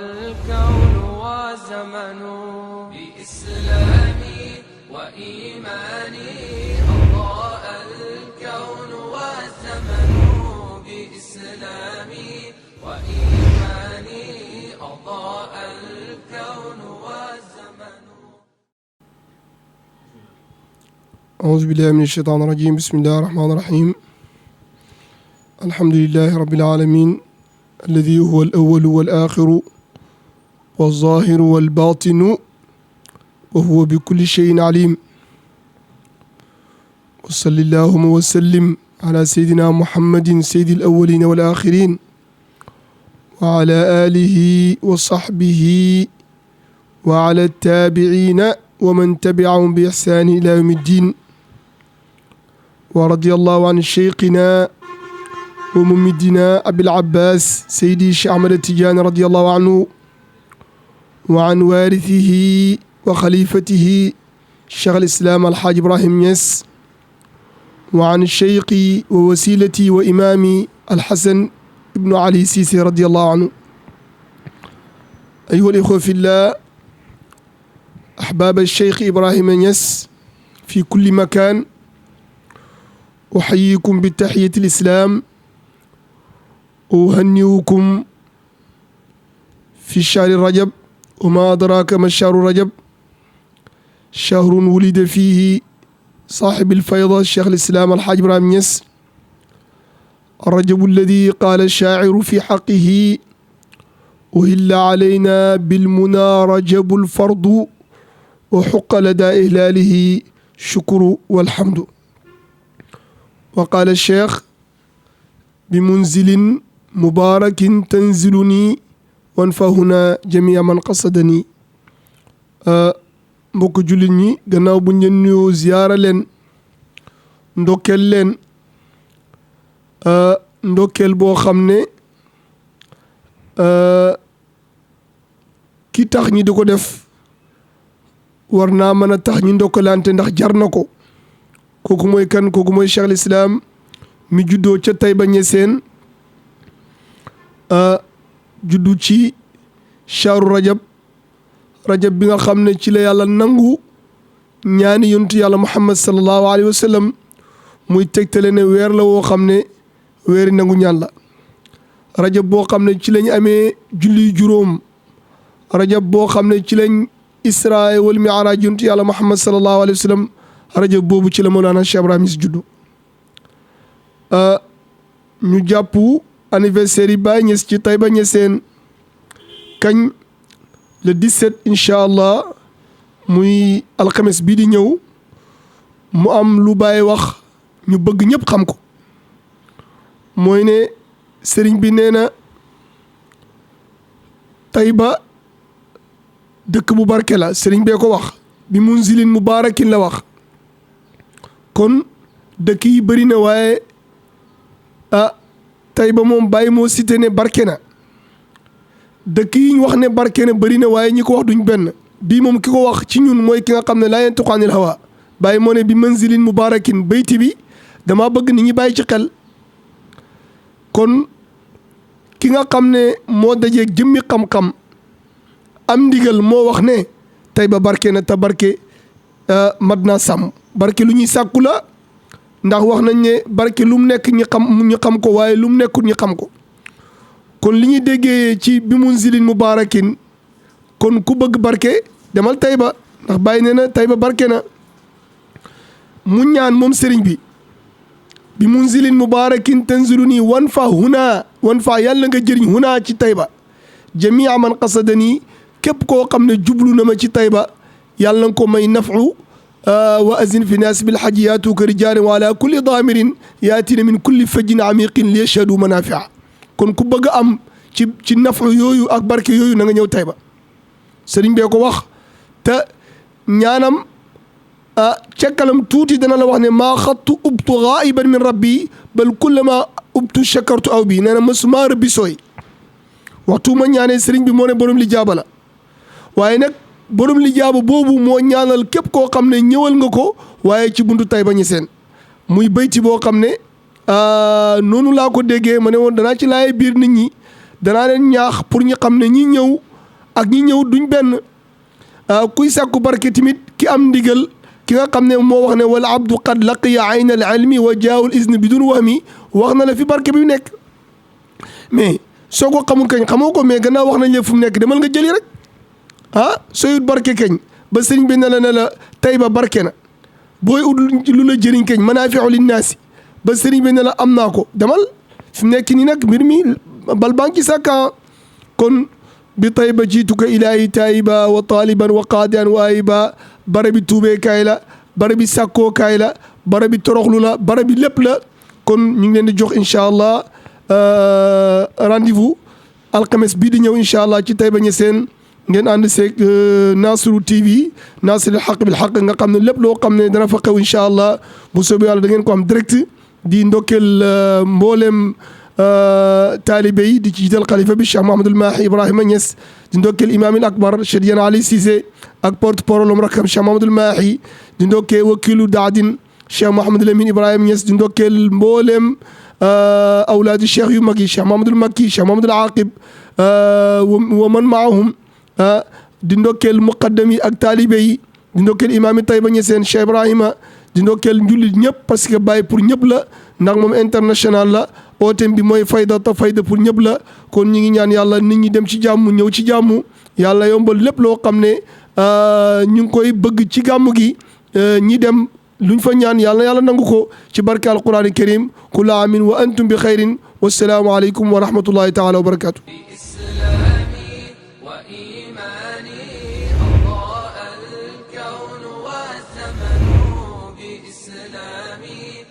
الكون وزمن بإسلامي وإيماني أضاء الكون والزمن بإسلامي وإيماني أضاء الكون والزمن. أعوذ بالله من الشيطان الرجيم. بسم الله الرحمن الرحيم. الحمد لله رب العالمين الذي هو الأول والآخر والظاهر والباطن وهو بكل شيء عليم. وصلى اللهم وسلم على سيدنا محمد سيد الأولين والآخرين وعلى آله وصحبه وعلى التابعين ومن تبعهم بإحسان إلى يوم الدين. ورضي الله عن شيخنا وممدنا أبي العباس سيدي الشيخ أحمد التجاني رضي الله عنه وعن وارثه وخليفته شيخ الإسلام الحاج إبراهيم نياس وعن الشيخ ووسيلتي وإمامي الحسن بن علي سيسي رضي الله عنه. أيها الإخوة في الله، أحباب الشيخ إبراهيم نياس في كل مكان، أحييكم بتحية الإسلام، أهنئكم في شهر رجب، وما أدراك ما شهر رجب، شهر ولد فيه صاحب الفيضة الشيخ الإسلام الحاج إبراهيم نياس. الرجب الذي قال الشاعر في حقه: أهل علينا بالمنى رجب الفرد، وحق لدى إهلاله شكر والحمد. وقال الشيخ: بمنزل مبارك تنزلني وانفهنا جميع من قصدني. mbokk jullit ñi, gannaaw bu ñu nuyoo ziyaara leen, ndokkeel leen, ndokkeel boo xam ne ki tax ñi di ko def war naa mën a tax ñi ndokkalante ndax jar na ko. kooku mooy kan? kooku mooy Cheikh al-Islam mi juddoo ca Taïba Niassène, juddu ci shahru rajab bi nga xam ne ci la yàlla nangu ñaani yontu yàlla Muhammad sallallahu alayhi wa sallam, muy tegtale ne weer la woo xam ne weeri nangu ñaan la. rajab boo xam ne ci lañ amee julli juróom, rajab boo xam ne ci lañ israa wal mi'raaj yontu yàlla Muhammad sallallahu alayhi wa sallam, rajab boobu ci la Mawlana Cheikh Ibrahim Niass juddu. ñu jàpp anniversaire yi Baye Niass ci Taïba Niassène kañ le 17 incha allah, muy alxames bii di ñëw. mu am lu Baye wax ñu bëgg ñëpp xam ko, mooy ne sëriñ bi nee na Taïba dëkk bu barke la. sëriñ bee ko wax, bi munzilin mubaarakin la wax. kon dëkk yi bëri na, waaye Taïba moom Baye moo cité ne barke na. dëkk yi ñu wax ne barke na bëri na, waaye ñi ko wax duñ benn. bii moom ki ko wax ci ñun mooy ki nga xam ne laa yantiqu anil hawa. Baye moo ne bi manzilin mubaarakin, bayti bi dama bëgg nit ñi bàyyi ci xel. kon ki nga xam ne moo dajeeg jëmmi xam-xam am ndigal moo wax ne Taïba barke na, te barke mat naa sàmm. barke lu ñuy sàkku la, ndax wax nañ ne barke lu mu nekk ñu xam ko, waaye lu mu nekkul ñu xam ko. kon li ñuy déggee ci bi munzilin mubaarakin, kon ku bëgg barke demal Taïba, ndax Baye nee na Taïba barke na. mu ñaan moom sëriñ bi munzilin mubaarakin tanziluni wan fa yàlla nga jëriñ huna ci Taïba jamia man qasadani, képp koo xam ne jublu na ma ci Taïba yàlla nga ko may nafu. wa azin fi naas bil hajji yaatuuka rijaalan wa ala kulli daamirin yaatina min kulli fajjin amiqin li yashhadu manafia. kon ku bëgg am ci nafu yooyu ak barke yooyu na nga ñëw Taïba. sëriñ bee ko wax, te ñaanam cekkalam tuuti dana la wax ne maa xattu ubtu ghaiban min rabbi bal kullama ubtu shakartu aw bi. nee na masuma rëbbi sooy waxtu ma ñaanee. sëriñ bi moo ne borom li jaaba la, waaye nag borom li jaaba boobu moo ñaanal képp koo xam ne ñëwal nga ko, waaye ci buntu Taïba Niassène. muy bayti boo xam ne noonu laa ko déggee. ma ne woon danaa ci laay biir nit ñi danaa leen ñaax pour ñu xam ne ñi ñëw ak ñi ñëw duñ benn kuy sàkku barke tamit ki am ndigal ki nga xam ne moo wax ne wal abdu qad laqiya ayna al ilmi wa jaawul izni bidun wahmi wax na la fi barke bi nekk mais soo ko xamul kañ xamoo ko mais gannaaw wax nañ la fu mu nekk demal nga jëli rek sooy ut barke kañ ba sëriñ bi ne la tey ba barke na booy ut lu la jëriñ kañ manaafi'u linnaasi ba sëriñ bi ne la am naa ko demal fi mu nekk nii nag mbir mi bal baa ngi ci sàkkan kon bi tayba jiituka ilaahi taayiba wa taaliban wa qaadian wa ayiba barabi tuubeekaay la barabi sàkkookaay la barabi toroxlu la barabi lépp la kon ñu ngi leen di jox incha allah rendez-vous alxames bii di ñëw incha allah ci Taïba Niassène ngeen ànd seeg Nasrou TV Nasrul Haq bil Haq nga xam ne lépp loo xam ne dana fa xew incha allah bu soobee yàlla da ngeen ko am direct di ndokkeel mboolem taalibe yi di ci jiital xalifa bi Cheikh Mouhamadoul Mahi Ibrahima Niass di ndokkeel imaam il akbar Cheikh Diène Ali Cissé ak porte parole am rakam Cheikh Mouhamadoul Mahi di ndokkeel wakilu daadin Cheikh Mouhamadul Amin Ibrahima Niass di ndokkeel mboolem awlaadi cheikh yu mag yi Cheikh Mouhamadoul Makki Cheikh Mouhamadoul Aqib wa man maahum di ndokkeel muqaddam yi ak taalibe yi di ndokkeel imaam yi Taïba Niassène Cheikh Ibrahima di ndokkeel njullit ñëpp parce que bàyyi pour ñëpp la ndax moom international la ooteem bi mooy fayda te fayda pour ñëpp la kon ñi ngi ñaan yàlla nit ñi dem ci jàmm ñëw ci jàmm yàlla yombal lépp loo xam ne ñu ngi koy bëgg ci gàmm gi ñi dem luñ fa ñaan yàlla nangu ko ci barke alquran karim kullu amin wa antum bi xayrin wassalaamu aleykum wa rahmatullahi taala wa barakatuh أضاء الكون والزمن بإسلامي